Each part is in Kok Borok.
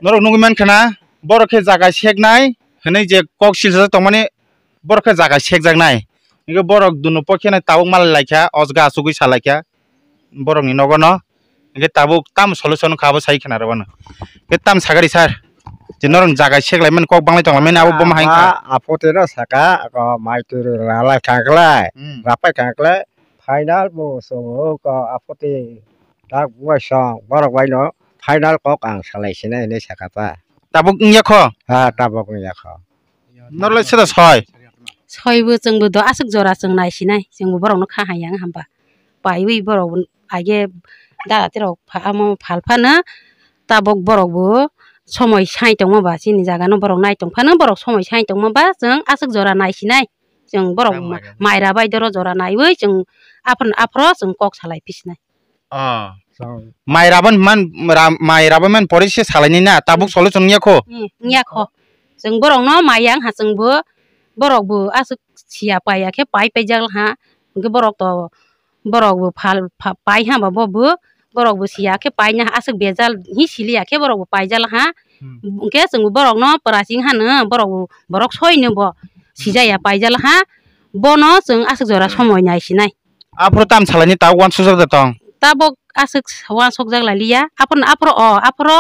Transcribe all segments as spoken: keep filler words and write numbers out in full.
Norok nugwi mankha na, borok khe jaga seknai hwnwi je kok silsa tongmani, borok khe jaga sekjaknai. Hwnkhe borok dunu pokhe nai tabuk malai laikha, o jaga achugwi sa laikha borokni nogo no. Hwnkhe tabuk tamo solution wngkha abo sai khna rwbano. Hwnkhe tamo sagari sir, je norok jaga seklaimani kok banglai tonglaimani abo bomo hai wngkha. Apotino saka, o mai twi rwlai thangkhlai, Hmm. rapai thangkhlai, final bo chwng o apoti tak buai song borok bai no final kok ang salai sinai hinwi saka ta. Tabuk wngya kho? Ha, tabuk wngya kho. Norle sida soi. Soi bo chwng bo do aswk jora chwng nai sinai, chwng bo borok no kha hai yang hamba. Paiwi borok age dara terok pha-, amo phal phano tabok borok bo somoi sai tongma ba chini jaga no borok nai tong phano borok somoi sai tongma ba chwng aswk jora nai sinai. Chwng borok Tang ma-, mai rw. Mai rabai doro jora naiwi chwng aphano aphro chwng kok salai phi sinai. Ah. Chwng Mai raban man, ra-, mai raban man pore se salaini na, tabuk Hmm. solution wngya kho. Hmm, wngya kho. Chwng borok no mai yang ha chwng bo, borok bo aswk siya paiya khe pai paijak ha. Hwnkhe borok to, borok bo phal, pha-, pai ha ba bo bo, borok bo siya khe paina aswk bejal hi siliya khe borok bo paijal ha. Hmm. Hwnkhe chwng bo borok no pwrasing hano, borok bo, borok soi no bo sijaya paijal ha. Bono chwng aswk jora Hmm. somoi nai sinai. Aphuru tam salaini tabuk uansukjak da tong? Tabuk aswk uansukjak lai liya. Aphuru, aphuru o, aphuru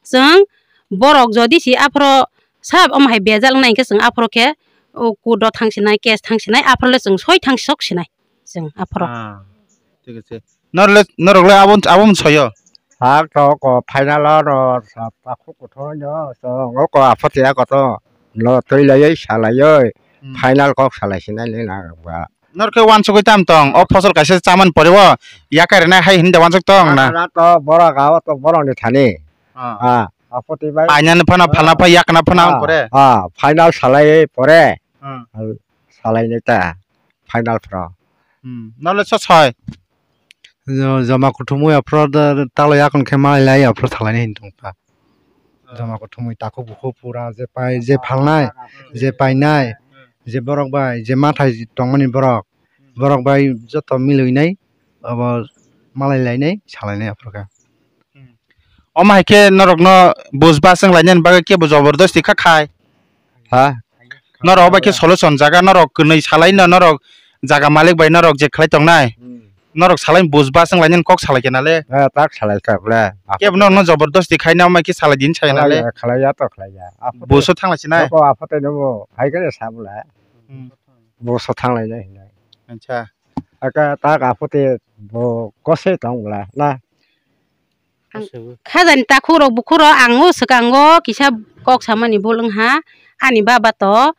chwng borok jodi si aphuru sab omo hai bejal wngnai hwnkhe chwng aphuru khe o court o thang sinai, case thang sinai, aphuru le chwng soi thang sok sinai chwng aphuru. Ah, thik ache. Norok le, norok le abo, abo soyo? Sak to ko final o no sa takhuk kuthung no so ngo ko aphote ya koto no twi laiwi sa laiwi Hmm. final kok salai sinai le na ba. Norok khe uansugwi tam tong, o phosol kaisa chamani pore o yakarina hai hinda uansuk tong na. Abo na to borok, abo to borok ni thani. Ah. Ah, aphote bai. Painani phano Ah. phalna phai yakna phano Ah, pore. Ah, final salai pore. Ah. Salai nai ta final phro. Hmm. Nole so soi. Jo-, joma kuthumwi aphro da, talo yakon khe malai lai aphro thalai nai hinwi tong kha. Ah. Joma kuthumwi takhuk bukhuk pura je pai, je phalnai, je painai, Hmm. je borok bai, je mathai tongmani borok, Hmm. borok bai joto milwi nai, abo malai lai nai, salai nai aphro khe. Hmm. Omo hai khe norok no buj bas wng lainani bagwi kebo jobordosti kha khai. Ha? Norok obo khe solution jaga, norok kwnwi salai no, norok jaga malik bai norok je khlai tongnai. Hmm. Norok salai buj bas wng lainani kok salai khe nale. Eh, tak salai kha bole. Kebo norok no jobordosti khai na, omo khe salai din sai nale. Khlai ya, khlai ya to khlai ya. Buso thang lai sinai. Ko aphote no bo hai khe sa bole. Hmm. Buso thang lai nai hinai. Acha. Aka tak aphote bo kose tong bole na. Ang khajani takhuk rok bukhuk rok ang o swkango kisa kok samani bul wngha. Ani baba to,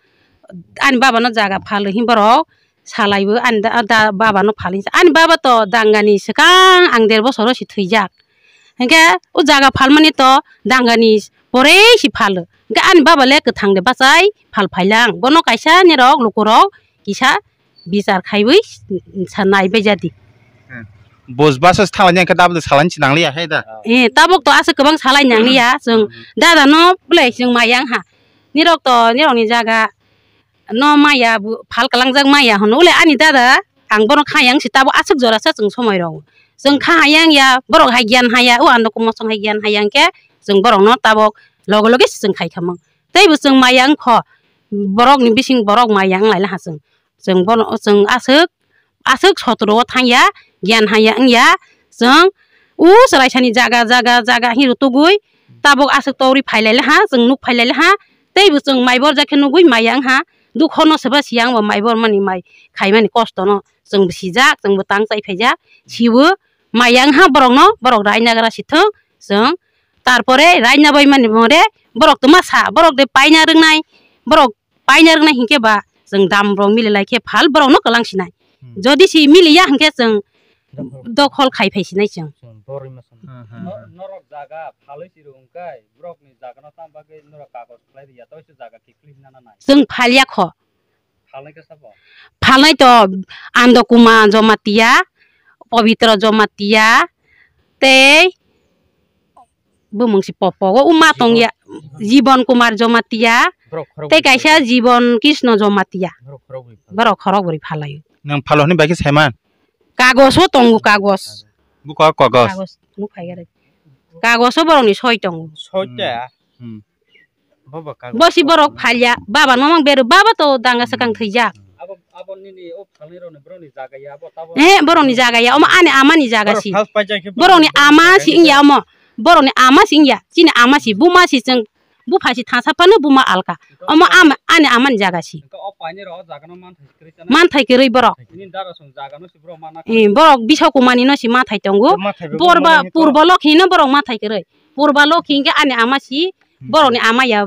ani baba no jaga phal hinwi borok salai bo ani da, da, baba no phal hinwi sa. Ani baba to dangani swkang ang der bosoro si thwijak. Hinkhe o jaga phalmani to dangani pore si phalo. Hinkhe ani baba le kwthang de bachai phal phailang. Bono kaisa nirok lukurok kisa bichar khaiwi sa nai bai jadi. Hmm. Buj basa se thanglai nang khe tabuk salai si nangliya hai da. Eh, tabuk to aswk kwbang salai nangliya. Chwng Hmm. dada no belai chwng maya wngha. Nirok to, nirok ni jaga no maya bu-, phal kalangjak maya hwno. Ule ani dada, ang bono khayang si tabuk aswk jora sa chwng somoi rok. Chwng kha hayang ya, borok hai giyan haya, o ando kumo song hai giyan hayang khe, chwng borok no tabuk loge loge se chwng khai khamang. Tei bo chwng maya wngkho, borok ni bising borok maya wng lai ha chwng. Chwng bono, chwng aswk, aswk sotro o thang ya, giyan haya wng ya, chwng o chwrai sani jaga, jaga, jaga hinwi tugwi, tabuk aswk tori phai lai ha, chwng nuk phai lai ha, tei bo chwng mai bor jak khe nugwi maya wng ha, dukho no se ba siya wng bo mai bor mani mai khai mani kosto no chwng bo sijak, chwng bo tang chai phai jak, sibo maya wng ha borok no, borok raina gra si thung, chwng tarpore raina bai mani bo re, borok tma sa, borok de paina rwngnai, borok paina rwngnai hinkhe ba chwng dam rok mili lai khe phal borok no kwlang sinai. Hmm. Jodi si mili ya hinkhe chwng Dokhol. dokhol khai phai sinai chwng. Chwng borwi ma swnam. Hmm, hmm, No-, hmm. Norok jaga phalwi si rwng kai, borok ni jaga no tam bagwi norok kagoj khlai rwya, tei se jaga kiphilwi nana nai. Chwng phal ya kho. Phalnai khe sabo? Phalnai to Ando Kumar Jomatia, Pabitra Jomatia, tei bumung si popo o uma tong ya, Jibon Kumar Jomatia, Borok khorok tei bwrwi kaisa phalnai. Jibon Krishna Jomatia. Borok khorok bwrwi phalnai. Borok khorok bwrwi phalai. Nang phalo hwnwi bai khe saiman? Kagos o tongo, kagos. Buko kagos. Kagos nuk phai gare. Kagoso borokni soi tongo. Soita. Hmm. Bobo kago. Bosi borok phalya, baba no mang beru, baba to danga sakang thwijak. Abo, abo nini o phalni rokni borokni jaga ya, abo tabo. Eh, borokni jaga ya, omo ani amani jaga si. Borokni ama si wngya omo. Borokni ama si wngya, chini ama si, buma si chwng, bupha si thangsa phano buma alka. Omo ama, ani amani jaga si. Engkho o paini rok o jaga no manthai kwrwi chana. Manthai kwrwi borok. Nini dara song jaga no si borok mana. Eh, borok bisok kumani no si manthai tongo. Borba purbo lokhi no borok manthai kwrwi. Purba lokhi hingke ani ama si, borokni ama ya,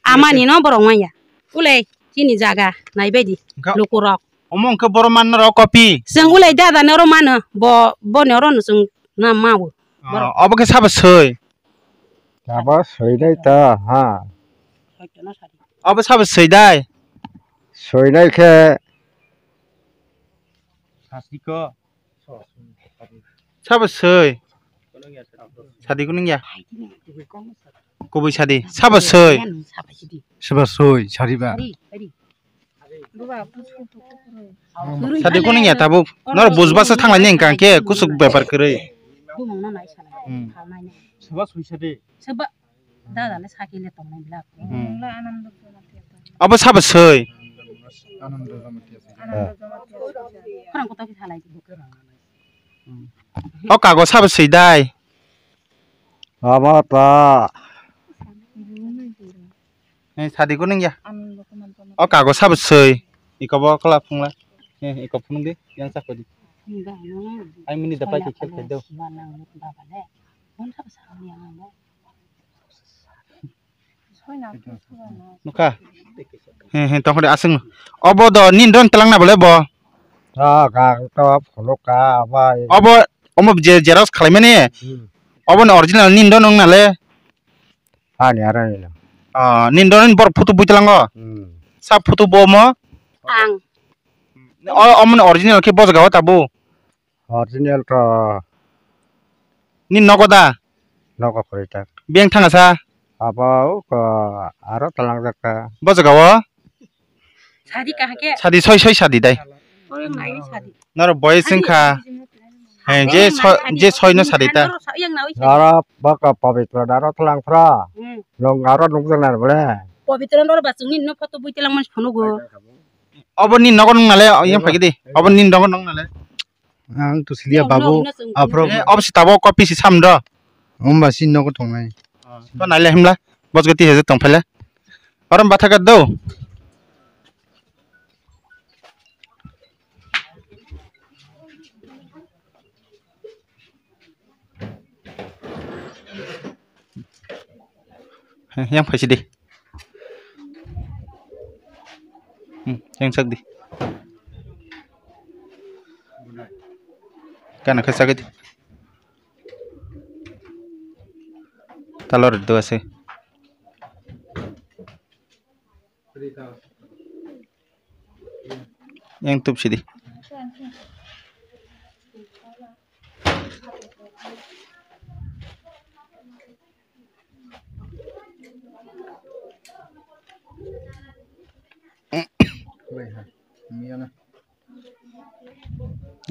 amani no borok manya. Ulai chini jaga naibaidi lukurok. Omo hingke borok manna rok kopi. Chwng ulai dada no oro mano, bo, boni oro no chwng na mawo. Ah, obo khe sabo soi? Sabo soi dai ta, ha. Obo sabo soi dai? Soi nai khe. Sasiko. Sabo soi. Sadi kunung ya. Kubui sadi. Sabo soi. Sabo soi, sariba. Sadi kunung ya tabuk. Nor bujba sa thanglai ni engkang ke kusuk bepar kwrwi. Hmm. Sabo soi sadi. Dada le sakile tongnai bila. Hmm. Abo sabo soi. Khorang kota khe salai. Hmm. O kago sabo soi dai? Abo ta. Eh, sadi kunung ya. O kago sabo soi. Iko bo kala phungla. Eh, iko phunung di. Yang sakodi. Ai mini dapai ke khel khel do. Nukha. He, he, tongkha de aswk. Obo do nini dron telang na bole bo? Ah, gang to phunuk ka, bai. Obo, omo je xerox khalai mani? Hmm. Obo ni original nini dron wng na le? Ani aro ni. Ah, nini dron ni bor photo bui telango? Hmm. Sa photo bo mo? Ang. O, omo ni original khe bo jaga o tabuk? Original to. Ni nogo da? Nogo kwrwi tak. Beng thanga sa? Abo ko aro talang jak ta. Bo jaga o? Sadi kaha ke? Sadi soi soi sadi dai. Oro nai sadi. Naro boy sing kha. He, je soi, je soi no sadi ta. Aro baka pabitra daro talang phra. Hmm. Nong aro nukjak na bole. Pabitra noro bachung ni no photo bui telang man phunu go. Obo ni nogo nung nale, yang phagi di. Obo ni nogo nung nale. Ang to siliya babu, aphro. Eh, obo si tabo kopi si sam do. Umba si nogo tongnai. To naile himla, bos gati heze tong phele. Orom batha ga do. He, yang phaisi di. Hmm, yang sak di. Kana khe sak di. Talor do ase. Yang tup sidi.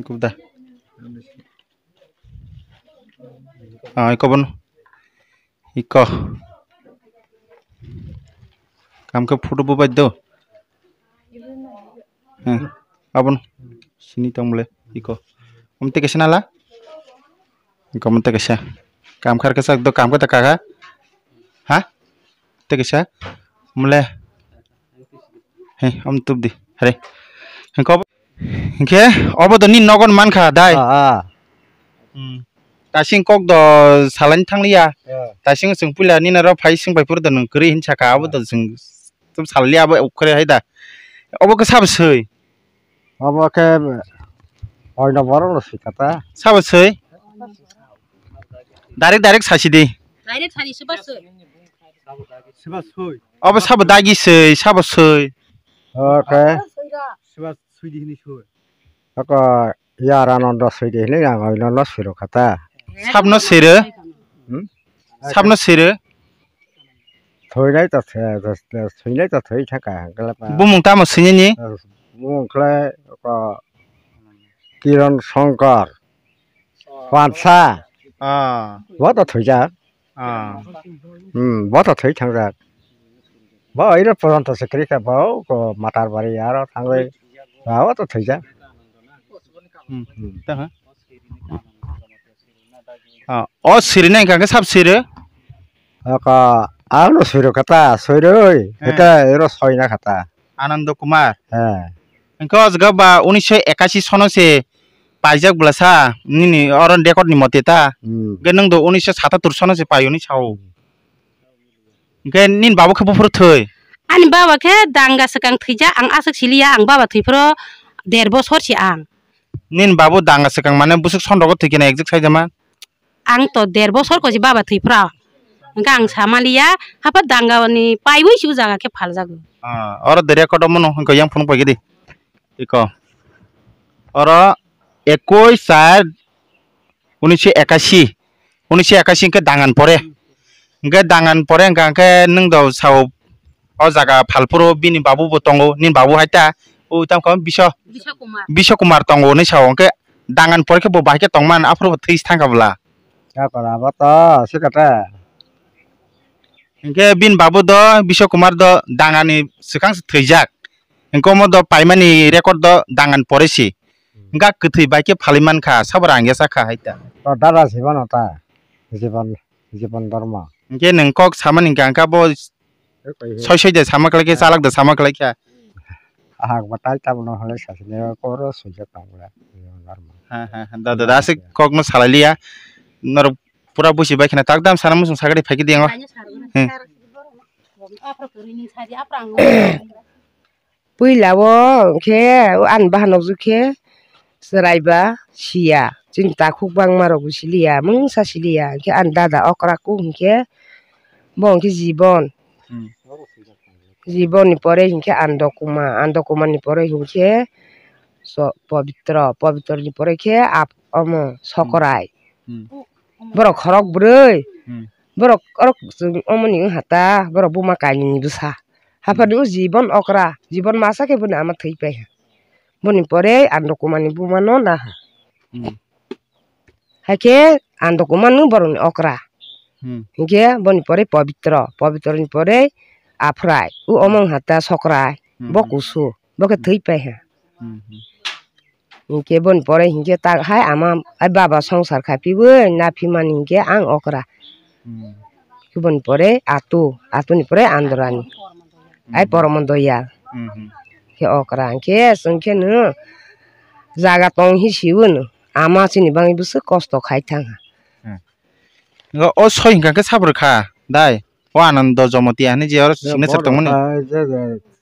Kubda. Ah, iko bono. Iko. Kam khe photo bo bai do. Hmm. Abon. Sini tong bole. Iko. Om te kesa nala. Iko om te kesa. Kam khar kesa do kam khe ta kaka. Ha? Te kesa. Mole. He, om tup di. Hare. Hingke obo, hingke obo do nini nogon mankha, dai? Ah, ah. Hmm. Tasing kok do salani thangliya. Ah. Tasing chwng puila nini aro phai swng pai phuru do nwng kwrwi hin saka, abo do chwng tum salliya abo ukhre hai da. Obo khe sabo swi? Obo khe oino borok no swi kha ta. Sabo swi? Direct, direct sasi di. Direct sani swi ba swi? Swi ba swi. Obo sabo dagi swi, sabo swi. Okay. Swi ba swi di hini swi. Oko yara nondo swi di hini ang oino no swi rw kha ta. Sabno swi rw? Hmm? Sabno swi rw? Thwinai ta thwi-, thwinai ta thwi thaka hwnkhe le pa. Bumung tamo swinani? Bumung khlai oko Kiran Shankar. Pansa. Ah. Bo to thwijak. Ah. Hmm, bo to thwi thangjak. Bo iro poronto se kwrwi kha, bo ko Matarbari aro thangwi. Bo to thwijak. Hmm. Hmm. Tamo? Ah, o siri nai hwnkha khe sab siri? Oko, ano siri kha ta, siri oi. Eh. Hwnkhe iro soi na kha ta. Anando Kumar. Eh. Hwnkhe o jaga ba unisho ekashi sono se paijak bwla sa, nini oro record ni mote ta. Hmm. Hwnkhe nwng do unisho satattor sono se paio ni sao. Hwnkhe nini babo khe buphuru thwi? Ani baba khe danga swkang thwijak, ang aswk siliya, ang baba thwiphuru der bosor se ang. Nini babo danga swkang mane bwswk sonrogo thwi khe na exact sai jama? Ang to der bosor kosi baba thwiphuru. Hwnkhe ang samaliya, hapha danga ni paiwi se o jaga khe phaljago. Ah, oro de record omo no hwnkhe yang phone paigidi. Iko. Oro ekoi char unisho ekashi, unisho ekashi hwnkhe dangan pore. Hwnkhe dangan pore hwnkha hwnkhe nwng do sao o jaga phalphuru bini babu bo tongo, nini babu hai ta, o tamo khe Biso, Biso Kumar. Biso Kumar tongo hinwi sao, hwnkhe dangan pore khe bo bahai khe tongman, aphuru bo thwi thangkha bwla. Yakora bo to sikata. Hwnkhe bini babu do Biso Kumar do dangani swkang se thwijak. Hwnkhe omo do paimani record do dangan pore si. Hwnkhe kwthwi bai khe phalwi mankha, sabra ang yasa kha hai ta. To dada se bono ta. Jibon, Jibon Dharma. Hwnkhe nwng kok samani hwnkha hwnkha bo soi soi de sama khlai khe, chalak de sama khlai kha. Ahak batai tabno hwnwi sasini koro sujak tong bwla. Jibon Dharma. Ha, ha, ha. Da, da, da, aswk kokno salai liya. Norok pura busi bai khna tak dam sana muchung sagadi phaikhe de yango. Hmm. Puila o hwnkhe ani bahan nokjwk khe chwrai ba siya, chini takhuk bangma rok bo siliya, mungsa siliya, hwnkhe ani dada okra kuk hwnkhe bo hwnkhe Jibon. Hmm. Jibon ni pore hwnkhe Andokuma, Andokuma ni pore hwnkhe so-, Pobitro, Pobitro ni pore khe ap-, omo Sokrai. Hmm. Borok khorok bwrwi. Hmm. Borok orok chwng omoni wngha ta, borok buma kainwini bwsa. Haphani o Jibon okra, Jibon masa khe boni ama thwi paiha. Boni pore Andokuma ni buma no naha. Hmm. Hakhe Andokuma no borok ni okra. Hmm. Hinkhe boni pore Pobitro, Pobitro ni pore Aphrai, o omo wngha ta Sokrai, hmm, bo kusu, bo khe thwi paiha. Hmm, hmm. Hinkhe boni pore hinkhe tak hai ama ai baba songsar khai phibwi naphimani hinkhe ang okra. Hmm. Boni pore Atu, Atuni pore Andorani. Ai hmm, Poromo Doyal. Hmm, hmm. Khe okra hinkhe chwng khe no jaga tong hi siwi no ama chini bagwi bwswk kosto khai thang. Hmm. O soi hwnkha khe sabri kha dai. O Anando Jomotia hinwi je oro signature tongmani.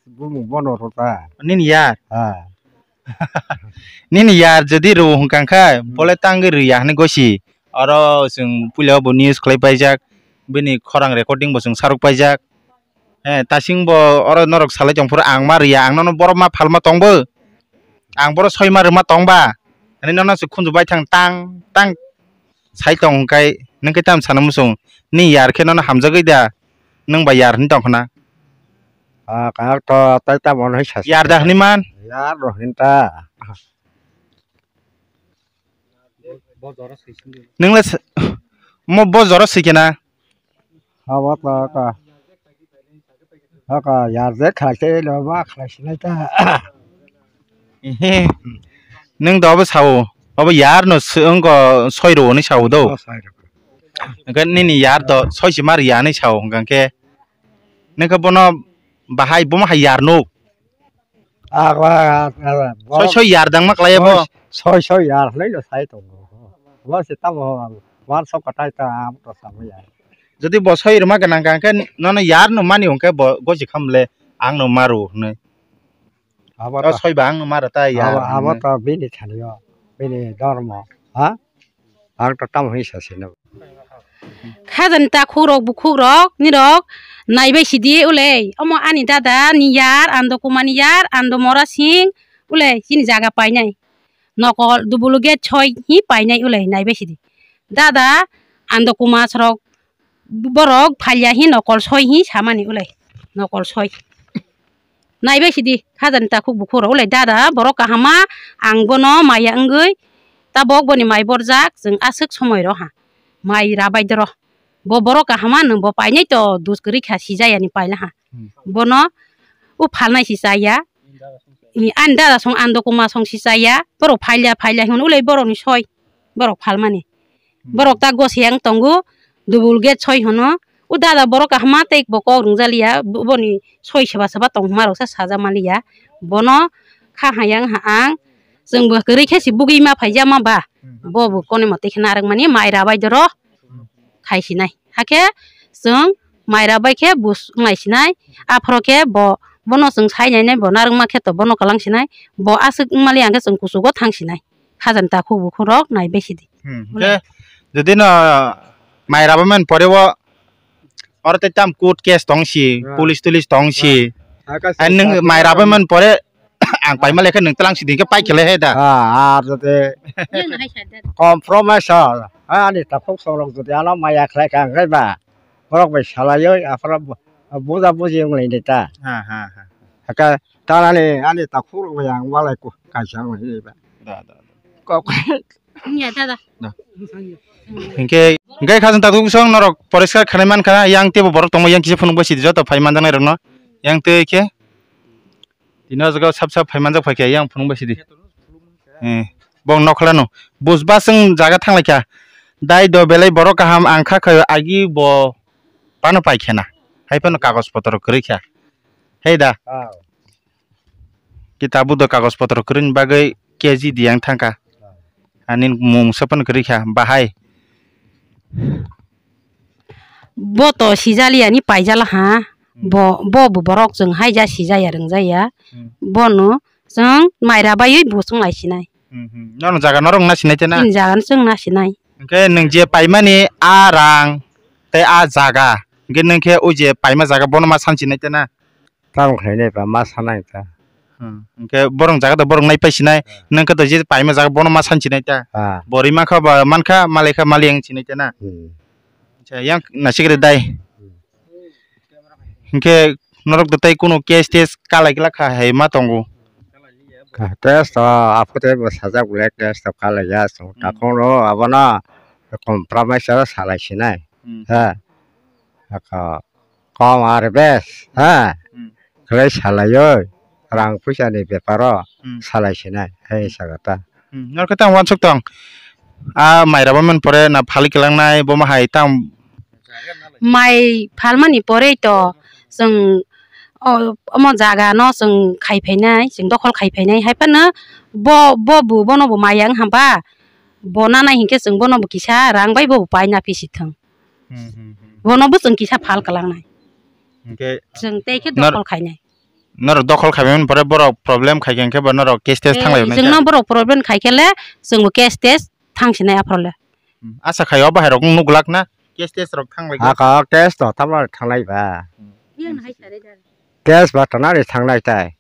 Bumung bono rota. Nini yar? Ha. Nini yar jodi rw hwnkha khe, hmm, bole tangwi rwya hinwi gosi. Oro chwng puila bo news khlai paijak. Bini khorang recording bo chwng saruk paijak. He, tasing bo oro norok salai tongphuru ang ma rwya, ang nono borok ma phalma tongbo. Ang borok soi ma rwma tongba. Hinwi nono se khunju bai thang tang tang. Sai tong kai, nwng khe tam sana muchung. Ni yar khe nono hamjagwi da, nwng ba yar hinwi tong khna. Ah, kak to tai tamo hinwi sa. Yar da hinwi man? Yar rw hinwi ta. Nwng le sa-, mo bo jora swi khe na? Abo to ka. Aka yar je khlai se lo ma khlai sinai ta. Ehe. Nwng do abo sao. Abo yar no se wngko soi rw hinwi sao do. Oh, soi rw. Hwnkhe nini yar do soi se ma rwya hinwi sao hwnkhe. Nwng khe bono bahai bomo hai yar nuk. Abo, abo, soi, soi yar dangma klai abo. Soi, soi, soi yar hinwi no sai tongo. Bo se tamo, wan sok katai ta, am to samo yar. Jodi bo soi rwma gwnang ka, hwnkhe nono yar no mani hwnkhe bo gosi khamle, ang no maru hinwi. Abo o to, soi ba ang no maru ta yar abo, abo hinwi. To bini thani o, bini dormo, ha? Ang to tamo hinwi sa sino. Khajani takhuk rok, bukhuk rok, nirok naibai sidi ulei. Omo ani dada ni yar, ando Kuma ni yar, ando Mora Singh, ulei chini jaga painai. Nokol dubulugate soi hi painai ulei naibai sidi. Dada ando Kuma sorok borok phalya hi nokol soi hi samani ulei. Nokol soi. Naibai sidi khajani takhuk bukhuk rok ulai dada borok kahama ang bono maya wngwi tabok boni mai borjak chwng aswk somoi rw ha. Mai rabai doro. Bo borok kaham ma nwng bo painai to dus kwrwi kha sijaya ni paila ha. Hmm. Bono o phalnai si chaya. Ani dada song ando kuma song si chaya. Borok phaila phaila hwn ulai borok ni soi. Borok phalmani. Hmm. Borok ta gosiyang tongo, double gate soi hwno. O dada borok kaham ma tei bo kok rwngjaliya, bo-, boni soi seba seba tong hwnma rok sa sajak manliya. Bono kha hayang ha ang, chwng bo kwrwi khe se bugui ma phaijak ma ba. Hmm. Bo bo kone mote khe narwk mani mai rabai doro khai sinai. Hakhe chwng mai rabai khe bus wnglai sinai. Aphoro khe bo, bono chwng sai nai nai bo narwk ma khe to bono kwlang sinai. Bo aswk wngmali ang khe chwng kuchugo thang sinai. Khajani takhuk bukhuk rok nai bai sidi. Hmm, hwnkhe jodi no mai rabai man pore o, oro tei tam court case tong si, ah, police tulis tong si. Ah, aka. Ai nwng sai mai rabai man pore ang paima lekha nwng tlang sidi khe pai khe le he da. Ah, ar jodi compromise ha, ani takhuk sorok jodi ano maya khlai kha ang khe ba. Borok bai salaioi aphara bu-, buja buji wng lai de ta. Ha, ha, ha. Haka tanani ani takhuk rok bai ang walai ku kaisa wng lai ba. Da, da, da. Kok. Iya, da, da. Da. Hingke, hingke khajang takhuk song norok poriskar khanai man khana, yang tebo borok tongma yang kisa phunuk bai sidi joto phai manjaknai rokno. Yang tei khe. Tini o jaga sap sap phai manjak phai khe yang phunuk bai sidi. Eh, bong nokhlano. Bus bus wng jaga thang lai kha. Dai do belai borok kaham ang kha khayo agi bo pano pai khena. Hai phano kagoj potro kwrwi kha. Hai da. Ah. Kita budo kagoj potro kwrwi ni bagwi K G di yang thang kha. Ah. Ani mung sa phano kwrwi kha. Bahai. Bo to sijaliya ni paijala ha. Hmm. Bo, bo bo borok chwng haija sijaya rwngjaya. Hmm. Bono chwng maira baiwi bo chwng lai sinai. Hmm, hmm. Nono jaga norok na sinai te na? Tin jaga no chwng na sinai. Hwnkhe nwng je paimani a rang tei a jaga, hwnkhe nwng khe o je paima jaga bono ma san sinai te na? Tamo khlainai ba ma sanai ta. Hmm. Hwnkhe borok jaga da borok nai pai sinai. Hmm. Nwng khe to je paima jaga bono ma san sinai ta. Ah. Bo rima kha ba man kha, malai kha, mali ang sinai ta na. Hmm. Acha, yang nasikre dai. Hmm. Hwnkhe norok da tei kuno case tes kalai glak kha hai ma tongo. Ka-, case to aphuru tei bo sajak belai case to kalai ya. Hmm. Takhung no abono compromise salai sinai. Hmm. Ha. Aka kom ar bes, ha? Hmm. Khlai salaioi, rang puisa ni beparo, hmm, salai sinai, hai sagata. Hmm. Norok tang wansuk tong. A mai rabo man pore na phalik kelang nai, bo ma hai tang. Mai phalmani pore to chwng o, omo jaga no chwng khai phainai, chwng dokhol khai phainai, hai phano bo, bo bo, bono bo maya wng hamba, bo nanai hinkhe chwng bono bo kisa rang bai bo pai na phi si thwng. Hmm, hmm, hmm. Bono bo chwng kisa phal kwlangnai. Hwnkhe chwng tei khe nor-, dokhol khainai. Norok dokhol khaimani pore borok problem khai khe, hwnkhe bo norok case tes, eh, thanglai nai chwngno ta? Borok problem khai khe le chwngbo case tes thang sinai aphro le. Hmm. Asa khai o bahai rok nuk glak na case tes rok thanglai khe? Aka case to tamo thanglai ba. Hmm. Yang hai sare da. Case ba tanani thanglai tai.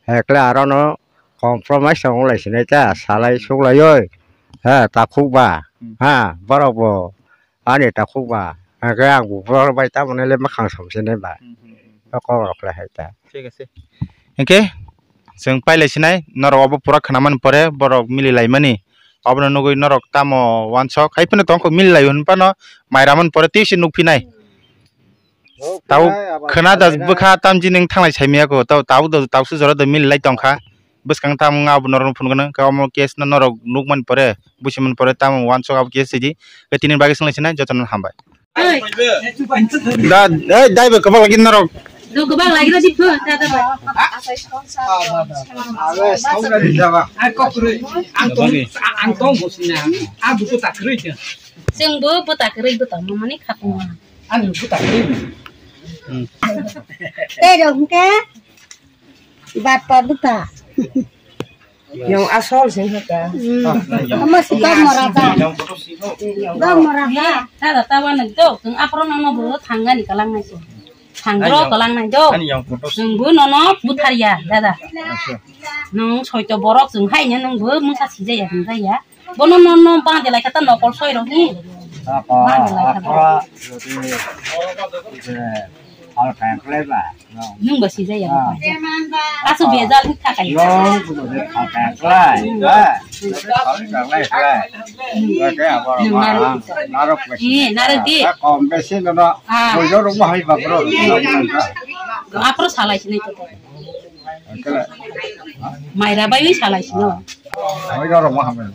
Hekle arono compromise wng lai sinai ta, salai suklaioi. Ha, takhuk ba. Hmm. Ha, borok bo. Ani takhuk ba. Hake ang bo borok bai tamo nai le makhang som sinai ba. Hmm, hmm, hmm. O kok rok le hai ta. Thik ase. Hingke, chwng pailai sinai, norok obo pura khwnamani pore, borok mili laimani. Obono nugui norok tamo wansok, hai phano tongkho mili lai hwn phano, mai ramani pore twi se nukphinai. Tau khwna da bwkha tamjini wng thanglai saimaya kho, tau, tau do, tau se jora do mili lai tongkha. Bwskang tamo wng abo norok phunuknw, khe omo case no norok nukmani pore, busimani pore tamo wansok abo case sidi. Khe tini bagwi swnglaisina jotono hambai. Da, eh, dai ba kwbang lagi norok. Do kwbang lagi rw di phu, da, da, da. Ang tong, ang tong bosina. Ang buku tak rw. Chwng bo bwta kwrwi bwta mamani khatungma. Ani bwta kwrwi. Hmm. Tei rok hwnkhe bata bwta. Yang asol sing kha. Hmm. Omo si dok mora ba. Dok mora ba. Dada tawa nang do, chwng aphro nono bo thangnani kalang nai. Thangro kalang nai do. Chwng bo nono butharya, dada. Nwng soito borok chwng haino nwng bo mungsa sijaya hwnjaya. Bono no, no, bang de lai kha ta nokol soi rok ni. Bang de lai kha ta. Hal kaya klai ba. Nung ba sijaya ba. Asu bejal thik thakai. Yo, budo de hal kaya klai. Ba. Hal kaya klai klai. Ba ke abo narok ba. Eh, narok di. Kom besi no no. Bojo rok bahai ba bro. Apro salai sinai to. Klai. Maira bai salai sino. Hoi rok bahai.